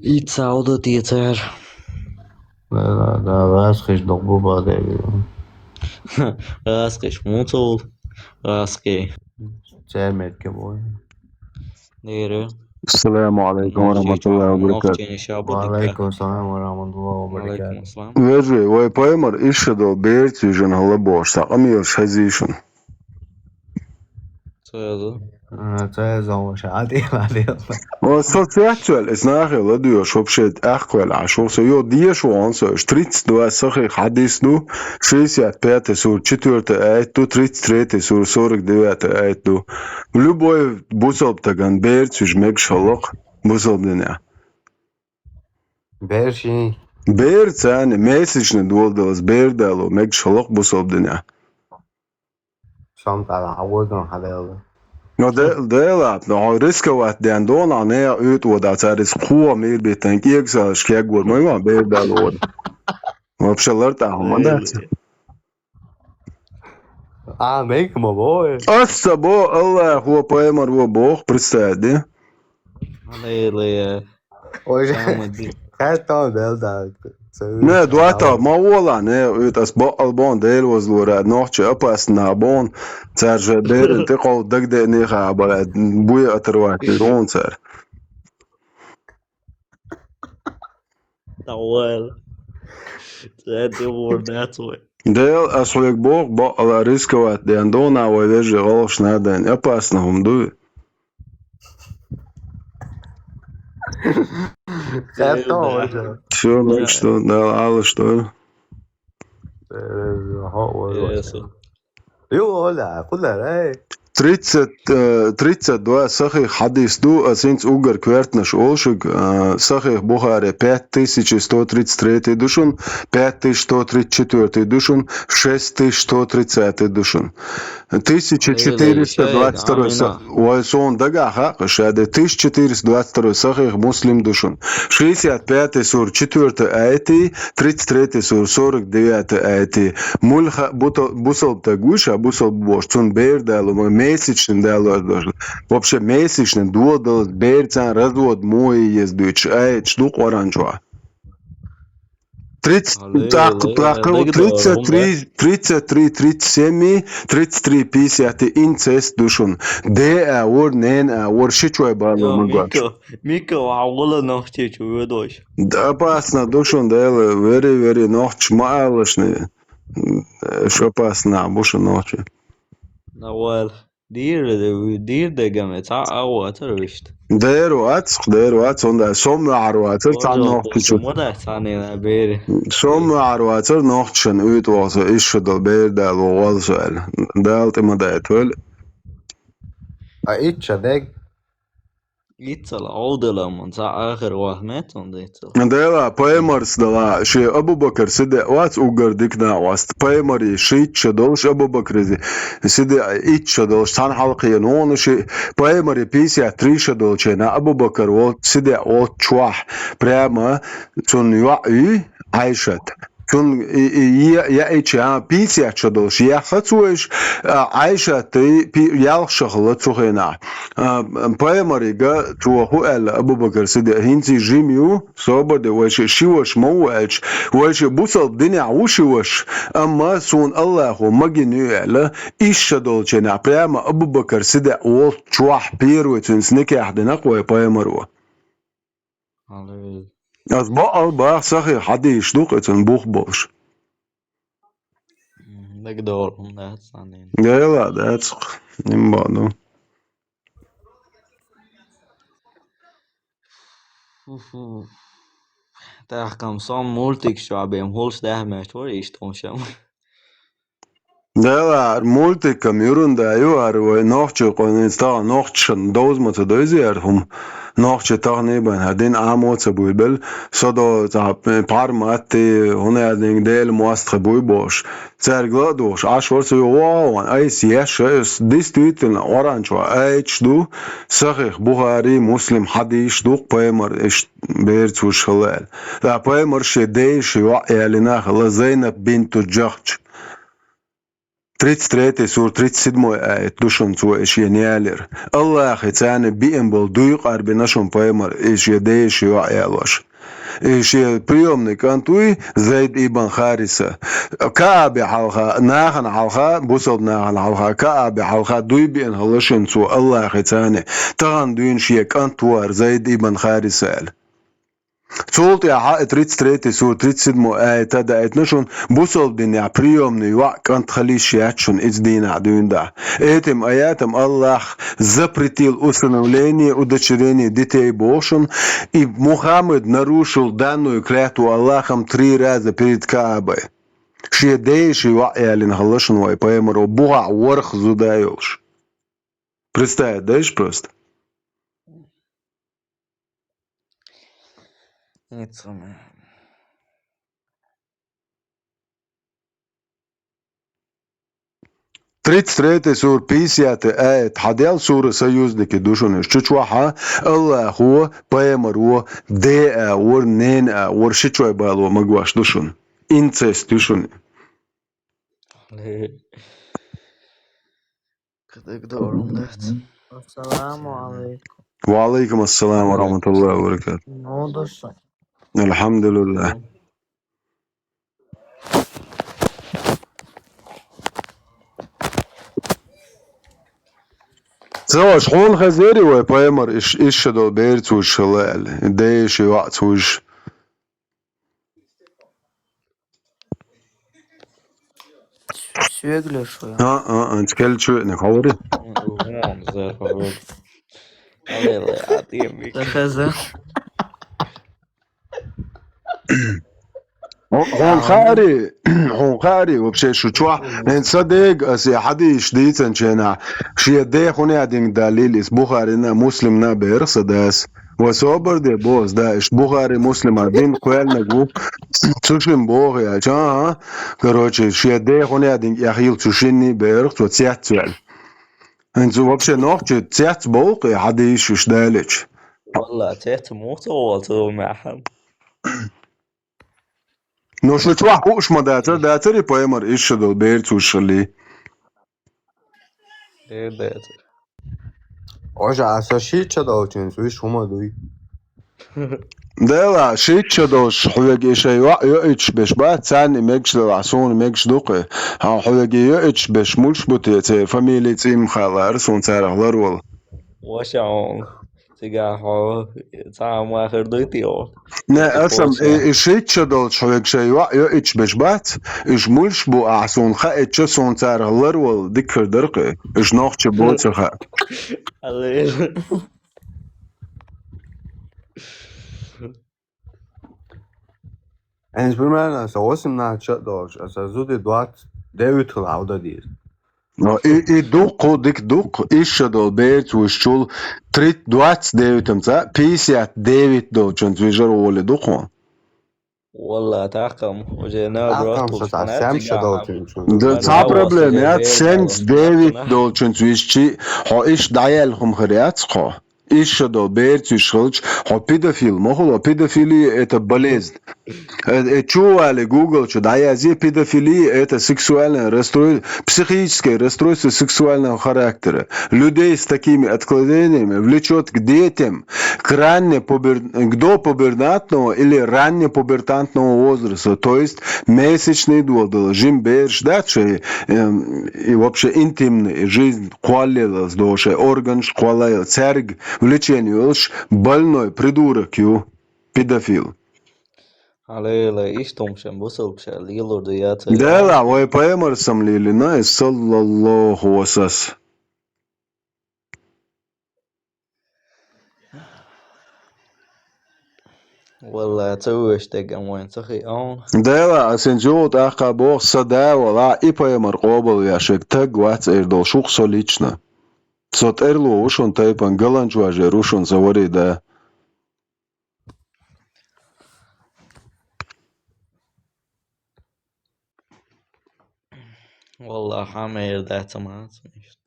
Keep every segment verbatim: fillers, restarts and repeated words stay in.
Итт саудо те цара. Да, да, да, гӀазкхиш дукха бу баде. ГӀазкхиш муцул, гӀазкхи. Цермет ке бой. Нервы. Ассаламу алейкум ва рахматуллахи ва баракатух. Нохчийни шабу дика. Ва алейкум салам ва рахматуллахи ва баракатух. Алейкум ассалам. Вежи, вай пайхамар иша дол берц вижен хала бош, сакъамил шазишун. Цаязу. А, цаязу, ша, адил, адил. О, со цецвел, эс нахе ладуеш, вообще, ахквел, а шо со, йо, диеш вон со, тридцать два сахих хадис ду, шестьдесят пятый сур, четвёртый аят ду, тридцать третий сур, сорок девятый аят ду. Любой бусалб таган берц виж мегаш халакъ, бусалб дине. Берши. Берц ани, месячный долдалас, бер дало, мегаш халакъ бусалб дине. Сом тӀара хьагӀорган хьадаьлла. Но де-, делап, но хьо рисковать ден дона, не уьйтӀа вода цаьрца кхо мир биттан кӀегсалаш кеггор, мой ма бер дал вода. Вообще лартӀа хьо ма дац. А, мег ма бой. Ас ца бо, Аллах во, пайхамар во бох, представь, ди? Аллилуйя. Ой, самый ди- хай то бел да. Не, дуата, ма вола, не, уьйтӀас бо албон, дел возлора, нохчи опасно бон, цар же берин ти кол дагде не ха, бала, буй оторвать, рон цар. Давай. Цар ти вор, that's why. Дел, ас хулик бох, бо ала рисковать, ден дона, вай вежи галш наден, опасно хум дуй. Всё, ну что, да, Алла, что ли? Э, хо, ой, ой. Ю, оля, куда, эй? Тридцать, э, тридцать два сахих хадис ду, а синц угар квертнаш олшиг, э, сахих Бухари пять тысяч сто тридцать третий душун, пять тысяч сто тридцать четвёртый душун, шесть тысяч сто тридцатый душун. Тысяча четыреста двадцать второй са-, ой, сон дага хакъ, шаде, тысяча четыреста двадцать второй сахих Муслим душун. Шестьдесят пятый сур, четвёртый аяти, тридцать третий сур, сорок девятый аяти. Мульха буто-, бусалб таг вуша, бусалб бош, цун бер дало, ма месячный дало, вообще месячный, дуо дало, бер цан развод муи ездуч, ай, чду Къуран чуа. Тридцать, так, так, тридцать три, тридцать три, тридцать семь, тридцать три, пятьдесят, инцест душун. Де а вор, нен а вор, шичвай бало магаш. Мика, Мика, ва гула нохчи чу ведош. Да, опасно душун, да, very, very нохч ма алашни. Ш опасно, буша нохчи. Навал. Дир, дир дегаме, ца агъо атар вишт. Дер вац, дер вац, онда сом вар вацар, ца нохчи чу. Мода цани на бери. Сом вар вацар, нохчан уьйтӀа вахса, иша дал бер дал вал суал. Дал ти ма дайт вел. А итча дег? Итцала, олдала ман, ца ахир вахмет, онда итцала. Дела, пайхамарс дала, ши Абу Бакр Сиддикъ вац угар дикна васт. Пайхамари ши итча долш Абу Бакризи. Сиддикъ итча долш, цан халкъе нуна ши. Пайхамари пятьдесят три ша долчена Абу Бакр вол Сиддикъ вол чуах. Прямо цун юа и Айшат. Цун и, и, я, я ича, а, пятьдесят ша долш. Я хацуеш, а, Айшат и пи-, ялх шахла цухена. А, пайхамарига цо ху аьлла Абу Бакр Сиддикъ, хӀинца жим ю, собар де, вайша шиваш ма ву аьлча, вайша бусалб динехь ву шиваш, амма суна Аллахо магин ю аьлла, иша долченехь прямо Абу Бакр Сиддикъ волччохь первый цуьнца никехь динакх вай пайхамаро. Аллилуйя. Ас баал бах сахих хьадийш ду кхецан бух болуш. Дагадовла хӀума дац цхьаннена. Дела дац. Нимба ду. Фу-фу. ТӀаккха-м со мультик чохь бен хӀулш даьхмеш вара иштта хӀума шема. Дела, мультикам юрунда ю, ара вай нохчий къонин стага нохчашан довза ма ца дойзи яра хӀума. Нохчий тахана бен хӀара дин Ӏамо ца буй бел, со до цхьа пхьар ма атти, хӀуна аьлла динга Дела мостагӀа буй бохуш. Цаьрга ла а духуш, Ӏаш вара со йо вогӀу ван, айса еш, ас действительно Къуръан чохь аяташ ду, сахих Бухари, Муслим хьадийш ду, пайхамар иштта берца вуш хилла аьлла. Ткъа пайхамар шен дайша йоӀ ялина хилла Зайнаб бинту Джахч. Тридцать третий сура, тридцать седьмой аят ду шуна цо и шен ялера. Аллахьица биъна болу дуй къарбина шуна пайхамар и шен ден шен йоӀ ялош. И шен приёмный кӀант вуй Зайд ибн Хариса. Кааби хьалха, нахана хьалха, бусалба нахана хьалха, Кааби хьалха дуй биъна хилла шуна цо Аллахьица. Тахана дуьйна шен кӀант ву хӀара Зайд ибн Хариса аьлла. Цул тӀаьхьа и тридцать третий сура, тридцать седьмой аят а даийтина шуна, бусалба динехь приёмный йоӀ кӀант хила йиш яц шуна иза дийнахь дуьйна дахь. Этим аятам Аллах запретил усыновление, удочерение детей боху шуна, и Мухаммад нарушил данную клятву Аллахом три раза перед Каабой. Шен ден шен йоӀ ялина хилла шуна вай пайхамаро, бухахь ворхӀ зуда йолуш. Представить дайша просто? Ницкъ ма. Тридцать третий сура, пятьдесятый аят хьадел, сура Союзники ду шуна уьш. Чу чохь а Аллахо, пайхамаро ден а вара, ненан а вара, ши чой бало магош ду шуна. Инцест ю шуна. Кадык дорум дац. Ассаламу алейкум. Ва алейкум ассалам ва рахматуллахи ва баракатух. Ну, душа. Алхамдулиллах. Ца ваш, хьуна хезирий вай пайхамар иш, иш ша долу берца вуьжуш хилла аьлла, ден шен йоӀца вуьжуш? Соьга леш вай. А, а, а, кел чуьнах хьоври. Хьуна хаари, хьуна хаари, вообще шу чохь, хӀинца сан дега аса и хьадисаш дийцинчу хенахь, шен ден хӀунда динг далийла иза Бухарина а, Муслимна а берах сан дас. Ва собар де, боху ас, да, иштта Бухари, Муслима дин кхоьллинарг ву, цу шимма боху аьлча, а, короче, шен ден хӀунда динг эхийла цу шинний берах цо цец ваьлла. ХӀинца вообще нохчи цец бовлу-кх и хьадисаш далийча? Валла, цец муха ца волу цу мехьан? Ну, шу чохь хууш ма дацара, дацара и пайхамар иш ша долу берца вуьжуш хилла? Э, дацара. Ожа, а со шийтта ша долчуьнца вуьжуш хӀума дуй? Дела, шийтта ша долуш хьоьга и шайн йоӀ йоуьйтуш берш бац, царна и мегаш делахь, суна мегаш ду-кх. Хьан хьоьга и йоуьйтуш берш муьлш бу те, церан фамилия, цӀий ма хаалара, суна царах ларвала. Ваша хьуна. Цигахь хьо цхьа а ма хир дуй те хьо? Не, аса аса и, и шийтта ша долчу хьоьга шайн йоӀ йоуьйтуш берш бац, уьш муьлш бу ахь суна хаийтча, суна царах ларвала дика хир дара-кх, уьш нохчи бу ца хаьа. Алле. Хьенца примерно аса восемнадцать ша долуш, аса зуди двадцать девять хила хьал дан деза. Но и, и дуккху, дика дуккху, иш ша долу берца вуьжучул тридцать, двадцать девятамца, пятьдесят девять долчунца вижар волу дуккху. Валла, тахкам, уже на Тахкам ша цхьа семь ша долчунца. Да, цхьа проблема яц, семьдесят девять долчунца вижчи, хьо иш дӀаяьлла хӀума хир яц хьо. Иш ша долу берца уьш хилча, хьо педофил ма хуьлу, педофилия это болезнь. Э, э, чу вале Google чу дӀаязъе, педофилия это сексуальное расстрой-, психическое расстройство сексуального характера. Людей с такими отклонениями влечёт к детям, к раннепубер-, к допубертатного или раннепубертатного возраста, то есть месячный долу, жим бераш дац шайн, эм, и вообще интимный жизнь кхоллалц долу шайн органаш кхоллалц, цаьрга влечение йолуш больной придурок ю, педофил. Алле, иштта хӀума шен бусалба ша лелор ду яц. Дела, вай пайхамар сам лелина, саллаллаху ва сас. Валла, ца вуьйш деган вайн ца хиъна. Дела, ас хӀинца юха тӀаккха боху, сан да валахь, и пайхамар къобалвеш верг таг вац эр долуш ву-кх со лично. Со тӀерло ву шуна тайпана, галанчожер ву шуна сан вари да. Валла, хьан мер дац ма ца мешта.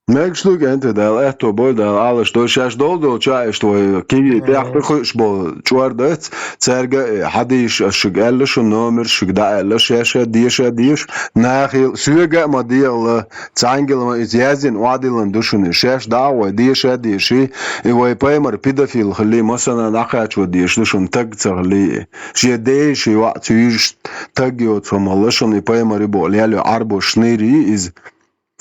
Мегаш ду, кӀентий, Дала аьтто бойла, Дала Ӏалаш дойла. Шаьш долу долчу а иштта вай киви тӀехь хуьуш болу чӀор дац, цаьрга а хьадийша, ас шуьга аьлла шун номер, шуьга дӀааьлла, шаьш а деша а деша, нахил, соьга а ма дехала, цхьаьнггал ма иза яздина, охьадиллина ду шуна, шаьш дӀа а вай деша а деший, и вай пайхамар педофил хилий, массарна дӀакхачо дезаш ду шуна, таг ца хилий. Шен ден ши йоӀ цуьйжаш таг йоцу хӀума хилла шуна, и пайхамар и боху лело Ӏарбош шнийр йий иза.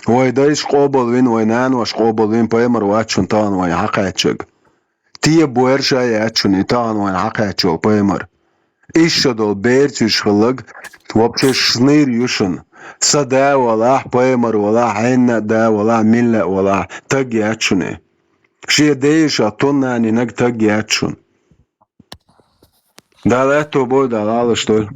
Вай дайша къобалвина, вай наноша къобалвина пайхамар вац шуна тахана вайна хьакхаьччаг. Те боьрша яц шуна и тахана вайна хьакхаьчча волу пайхамар. Иша долу берцуьш хиллаг, вообще шнийр ю шуна. Сан да валахь, пайхамар валахь, хьенна а да валахь, милла а валахь, таг яц шуна. Шен ден ши туннанинаг таг яц шуна. Дала аьтто бойла, Дала Ӏалаш дойла.